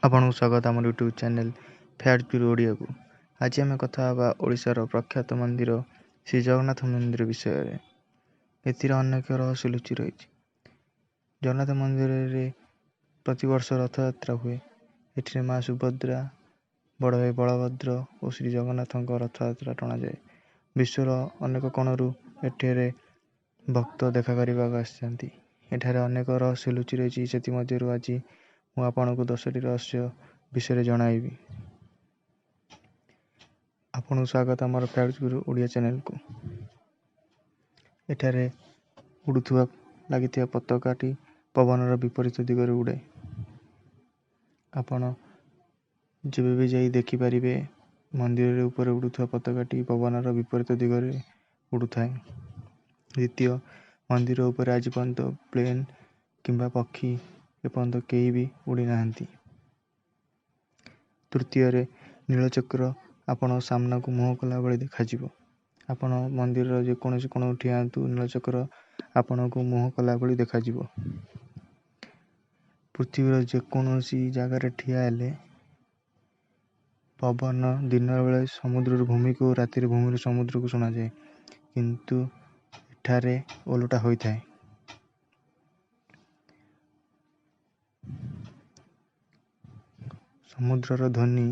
ଆପଣଙ୍କୁ ସ୍ୱାଗତ ଆମର ୟୁଟ୍ୟୁବ୍ ଚ୍ୟାନେଲ୍ ଫ୍ୟାକ୍ଟ ଗୁରୁ ଓଡ଼ିଆକୁ। ଆଜି ଆମେ କଥା ହେବା ଓଡ଼ିଶାର ପ୍ରଖ୍ୟାତ ମନ୍ଦିର ଶ୍ରୀ ଜଗନ୍ନାଥ ମନ୍ଦିର ବିଷୟରେ। ଏଥିରେ ଅନେକ ରହସ୍ୟ ଲୁଚି ରହିଛି। ଜଗନ୍ନାଥ ମନ୍ଦିରରେ ପ୍ରତିବର୍ଷ ରଥଯାତ୍ରା ହୁଏ। ଏଥିରେ ମା ସୁଭଦ୍ରା, ବଡ଼ ଭାଇ ବଳଭଦ୍ର ଓ ଶ୍ରୀ ଜଗନ୍ନାଥଙ୍କ ରଥଯାତ୍ରା ଟଣାଯାଏ। ବିଶ୍ୱର ଅନେକ କୋଣରୁ ଏଠାରେ ଭକ୍ତ ଦେଖା କରିବାକୁ ଆସିଥାନ୍ତି। ଏଠାରେ ଅନେକ ରହସ୍ୟ ଲୁଚି ରହିଛି, ସେଥିମଧ୍ୟରୁ ଆଜି ମୁଁ ଆପଣଙ୍କୁ 10ଟି ରହସ୍ୟ ବିଷୟରେ ଜଣାଇବି। ଆପଣଙ୍କୁ ସ୍ୱାଗତ ଆମର ଫ୍ୟାକ୍ଟ ଗୁରୁ ଓଡ଼ିଆ ଚ୍ୟାନେଲକୁ। ଏଠାରେ ଉଡ଼ୁଥିବା ଲାଗିଥିବା ପତାକାଟି ପବନର ବିପରୀତ ଦିଗରେ ଉଡ଼େ। ଆପଣ ଯେବେ ବି ଯାଇ ଦେଖିପାରିବେ, ମନ୍ଦିରରେ ଉପରେ ଉଡ଼ୁଥିବା ପତାକାଟି ପବନର ବିପରୀତ ଦିଗରେ ଉଡ଼ୁଥାଏ। ଦ୍ୱିତୀୟ, ମନ୍ଦିର ଉପରେ ଆଜି ପର୍ଯ୍ୟନ୍ତ ପ୍ଲେନ୍ କିମ୍ବା ପକ୍ଷୀ ଏପର୍ଯ୍ୟନ୍ତ କେହି ବି ଉଡ଼ିନାହାନ୍ତି। ତୃତୀୟରେ, ନୀଳଚକ୍ର ଆପଣଙ୍କ ସାମ୍ନାକୁ ମୁହଁ କଲା ଭଳି ଦେଖାଯିବ। ଆପଣ ମନ୍ଦିରର ଯେକୌଣସି କୋଣକୁ ଠିଆ ହୁଅନ୍ତୁ, ନୀଳଚକ୍ର ଆପଣଙ୍କୁ ମୁହଁ କଲା ଭଳି ଦେଖାଯିବ। ପୃଥିବୀର ଯେକୌଣସି ଜାଗାରେ ଠିଆ ହେଲେ ପବନ ଦିନବେଳେ ସମୁଦ୍ରରୁ ଭୂମିକୁ, ରାତିରେ ଭୂମିରୁ ସମୁଦ୍ରକୁ ଶୁଣାଯାଏ, କିନ୍ତୁ ଏଠାରେ ଓଲଟା ହୋଇଥାଏ। ସମୁଦ୍ରର ଧ୍ୱନି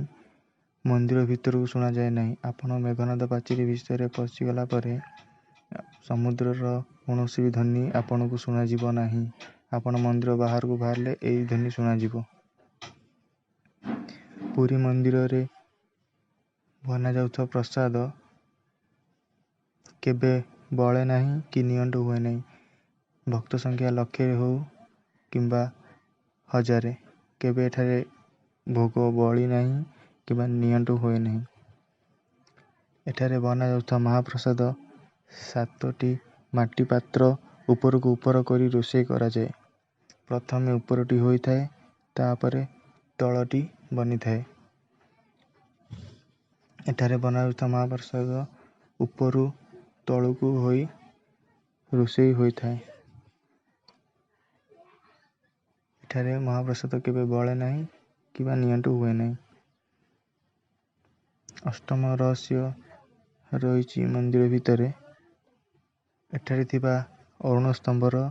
ମନ୍ଦିର ଭିତରକୁ ଶୁଣାଯାଏ ନାହିଁ। ଆପଣ ମେଘନାଦ ପାଚେରୀ ଭିତରେ ପଶିଗଲା ପରେ ସମୁଦ୍ରର କୌଣସି ବି ଧ୍ୱନି ଆପଣଙ୍କୁ ଶୁଣାଯିବ ନାହିଁ। ଆପଣ ମନ୍ଦିର ବାହାରକୁ ବାହାରିଲେ ଏହି ଧ୍ୱନି ଶୁଣାଯିବ। ପୁରୀ ମନ୍ଦିରରେ ବନାଯାଉଥିବା ପ୍ରସାଦ କେବେ ବଳେ ନାହିଁ କି ନିଅଣ୍ଟ ହୁଏ ନାହିଁ। ଭକ୍ତ ସଂଖ୍ୟା ଲକ୍ଷରେ ହେଉ କିମ୍ବା ହଜାରେ, କେବେ ଏଠାରେ ଭୋଗ ବଳି ନାହିଁ କିମ୍ବା ନିଅଣ୍ଟ ହୁଏ ନାହିଁ। ଏଠାରେ ବନାଯାଉଥିବା ମହାପ୍ରସାଦ 7ଟି ମାଟି ପାତ୍ର ଉପରକୁ ଉପର କରି ରୋଷେଇ କରାଯାଏ। ପ୍ରଥମେ ଉପରଟି ହୋଇଥାଏ, ତାପରେ ତଳଟି ବନିଥାଏ। ଏଠାରେ ବନାଯାଉଥିବା ମହାପ୍ରସାଦ ଉପରୁ ତଳକୁ ହୋଇ ରୋଷେଇ ହୋଇଥାଏ। ଏଠାରେ ମହାପ୍ରସାଦ କେବେ ବଳେ ନାହିଁ କିମ୍ବା ନିଅଣ୍ଟ ହୁଏ ନାହିଁ। ଅଷ୍ଟମ ରହସ୍ୟ ରହିଛି ମନ୍ଦିର ଭିତରେ। ଏଠାରେ ଥିବା ଅରୁଣ ସ୍ତମ୍ଭର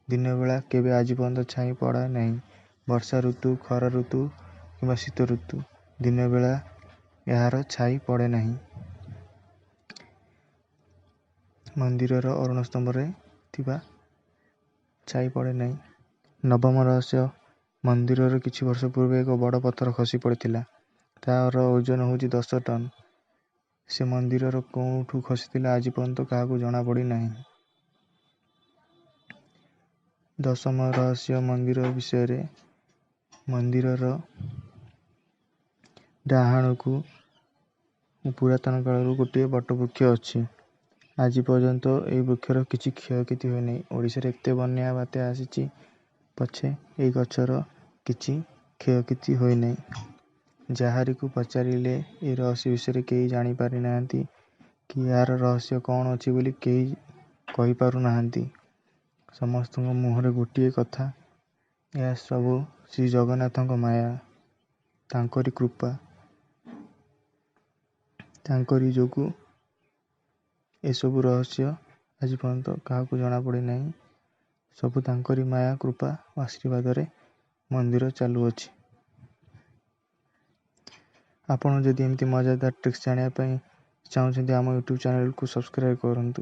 ଦିନବେଳା କେବେ ଆଜି ପର୍ଯ୍ୟନ୍ତ ଛାଇ ପଡ଼େ ନାହିଁ। ବର୍ଷା ଋତୁ, ଖରା ଋତୁ କିମ୍ବା ଶୀତ ଋତୁ, ଦିନବେଳା ଏହାର ଛାଇ ପଡ଼େ ନାହିଁ। ମନ୍ଦିରର ଅରୁଣ ସ୍ତମ୍ଭରେ ଥିବା ଛାଇ ପଡ଼େ ନାହିଁ। ନବମ ରହସ୍ୟ, ମନ୍ଦିରର କିଛି ବର୍ଷ ପୂର୍ବେ ଏକ ବଡ଼ ପଥର ଖସି ପଡ଼ିଥିଲା। ତାର ଓଜନ ହେଉଛି 10 ଟନ୍। ସେ ମନ୍ଦିରର କେଉଁଠୁ ଖସିଥିଲା ଆଜି ପର୍ଯ୍ୟନ୍ତ କାହାକୁ ଜଣାପଡ଼ିନାହିଁ। ଦଶମ ରହସ୍ୟ ମନ୍ଦିର ବିଷୟରେ, ମନ୍ଦିରର ଡାହାଣକୁ ପୁରାତନ କାଳରୁ ଗୋଟିଏ ବଟବୃକ୍ଷ ଅଛି। ଆଜି ପର୍ଯ୍ୟନ୍ତ ଏହି ବୃକ୍ଷର କିଛି କ୍ଷୟକ୍ଷତି ହୋଇନାହିଁ। ଓଡ଼ିଶାରେ ଏତେ ବନ୍ୟା ବାତ୍ୟା ଆସିଛି ପଛେ ଏହି ଗଛର କିଛି କ୍ଷୟକ୍ଷତି ହୋଇନାହିଁ। ଯାହାରିକୁ ପଚାରିଲେ ଏହି ରହସ୍ୟ ବିଷୟରେ କେହି ଜାଣିପାରିନାହାନ୍ତି କି ଏହାର ରହସ୍ୟ କ'ଣ ଅଛି ବୋଲି କେହି କହିପାରୁନାହାନ୍ତି। ସମସ୍ତଙ୍କ ମୁହଁରେ ଗୋଟିଏ କଥା, ଏହା ସବୁ ଶ୍ରୀ ଜଗନ୍ନାଥଙ୍କ ମାୟା, ତାଙ୍କରି କୃପା, ତାଙ୍କରି ଯୋଗୁଁ ଏସବୁ ରହସ୍ୟ ଆଜି ପର୍ଯ୍ୟନ୍ତ କାହାକୁ ଜଣାପଡ଼ିନାହିଁ। ସବୁ ତାଙ୍କରି ମାୟା, କୃପା ଓ ଆଶୀର୍ବାଦରେ ମନ୍ଦିର ଚାଲୁଅଛି। ଆପଣ ଯଦି ଏମିତି ମଜାଦାର ଟ୍ରିକ୍ସ ଜାଣିବା ପାଇଁ ଚାହୁଁଛନ୍ତି, ଆମ ୟୁଟ୍ୟୁବ୍ ଚ୍ୟାନେଲକୁ ସବସ୍କ୍ରାଇବ୍ କରନ୍ତୁ।